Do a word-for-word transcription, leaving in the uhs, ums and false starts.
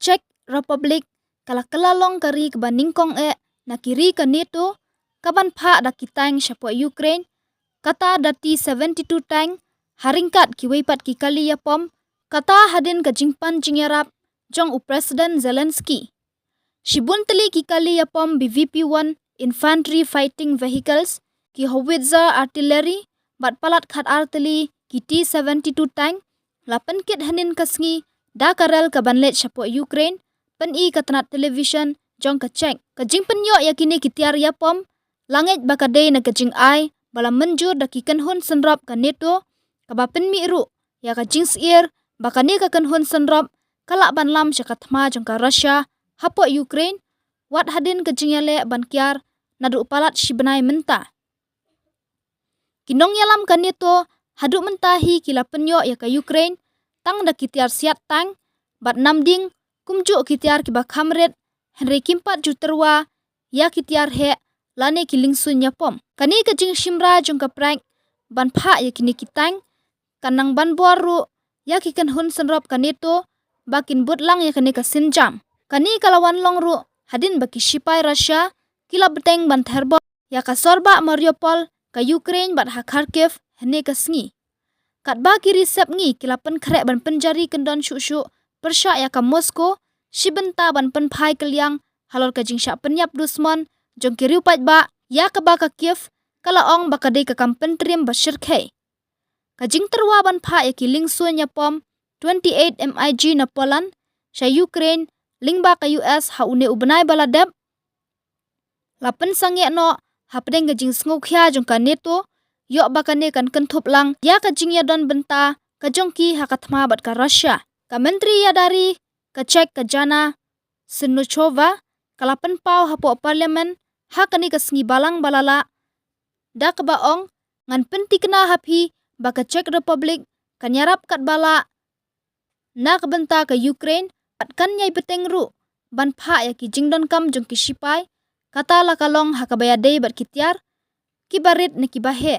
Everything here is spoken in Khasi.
Czech Republic ka la kylla long ka ri kaba nyngkong eh na ki ri ka NATO kaban phah da ki tank shapoh Ukraine, kata da T seventy-two tank, ha ryngkat kiwei pat ki kali ïapom, kata hadien ka jingpan jingïarap jong u President Zelensky. Shibun tylli ki kali ïapom B V P one infantry fighting vehicles, ki howitzer artillery, bad palat khatar tylli ki T seventy-two tank, la pynkit hynnin ka sngi da ka rel kaban leit shapoh Ukraine, pyni ka tnat television jong ka Czech. Ka jingpynïoh ïa kine ki tiar ïapom la ngeit ba ka dei na ka jingai ba la mynjur da ki kynhun synrop ka NATO, kaba pynmih ruh ïa ka jingsyier ba kane ka kynhun synrop ka lah ban lam sha ka thma jong ka Russia hapoh Ukraine, wat hadien ka jingïaleh ban kiar naduh palat shi bnai mynta. Ki nongïalam ka NATO haduh mynta hi ki la pynïoh ïa ka Ukraine tang da ki tiar siat tank bad nam ding kumjuh ki tiar kiba kham rit, hynrei kim pat ju tyrwa ïa ki tiar heh lane ki lyngsuiñ ïapom. Kane ka jingshim ra jong ka Prague ban phah ïa kine ki tank kan nang ban bor ruh ïa ki kynhun synrop ka NATO ba kin bud lang ïa kane ka sienjam. Kane ka la wan long ruh hadien ba ki shipai Russia ki la bteng ban therbom ïa ka sorbah Mariupol ka Ukraine bad ha Kharkiv hynne ka sngi. Katba ki ri sepngi ki la pynkhreh ban pynjari kyndon shuh shuh pyrshah ïa ka Moscow, shi bynta ban pynphai kylliang halor ka jingshah pynïap dusmon jong ki riew paidbah, ïa kaba ka Kiev ka la ong ba ka dei ka kam pyntriem ba shyrkhei. Ka jingtyrwa ban phah ïa ki lyngsuiñ ïapom twenty-eight MiG na Poland sha Ukraine lyngba ka U S ha une u bnai ba la dep, la pynsangeh noh hapdeng ka jingsngewkhia jong ka NATO, ïoh ba kane kan kynthup lang ïa ka jingïadon bynta ka jong ki ha ka thma bad ka Russia. Ka Myntri Ïada Ri ka Czech ka Jana Sniechkova ka la pynpaw hapoh Parliament ha kane ka sngi Balang ba la lah, da kaba ong, ngan pyntikna ha phi ba ka Czech Republic kan ïarap katba lah na ka bynta ka Ukraine, bad kan ïai bteng ruh ban phah ïa ki jingdonkam jong ki shipai, kata la ka long ha kaba ïadei bad ki tiar kiba rit ne kiba heh.